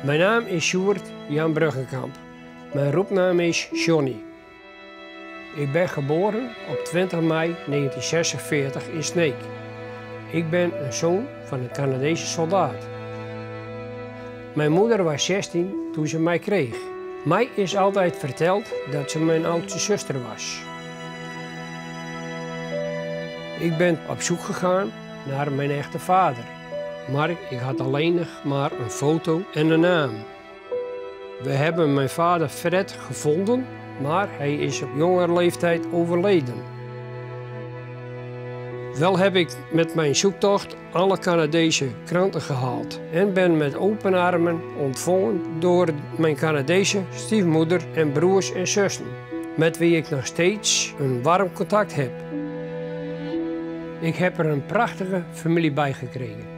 Mijn naam is Sjoerd Jan Bruggenkamp. Mijn roepnaam is Johnny. Ik ben geboren op 20 mei 1946 in Sneek. Ik ben een zoon van een Canadese soldaat. Mijn moeder was 16 toen ze mij kreeg. Mij is altijd verteld dat ze mijn oudste zuster was. Ik ben op zoek gegaan naar mijn echte vader. Maar ik had alleen nog maar een foto en een naam. We hebben mijn vader Fred gevonden, maar hij is op jongere leeftijd overleden. Wel heb ik met mijn zoektocht alle Canadese kranten gehaald en ben met open armen ontvangen door mijn Canadese stiefmoeder en broers en zussen, met wie ik nog steeds een warm contact heb. Ik heb er een prachtige familie bij gekregen.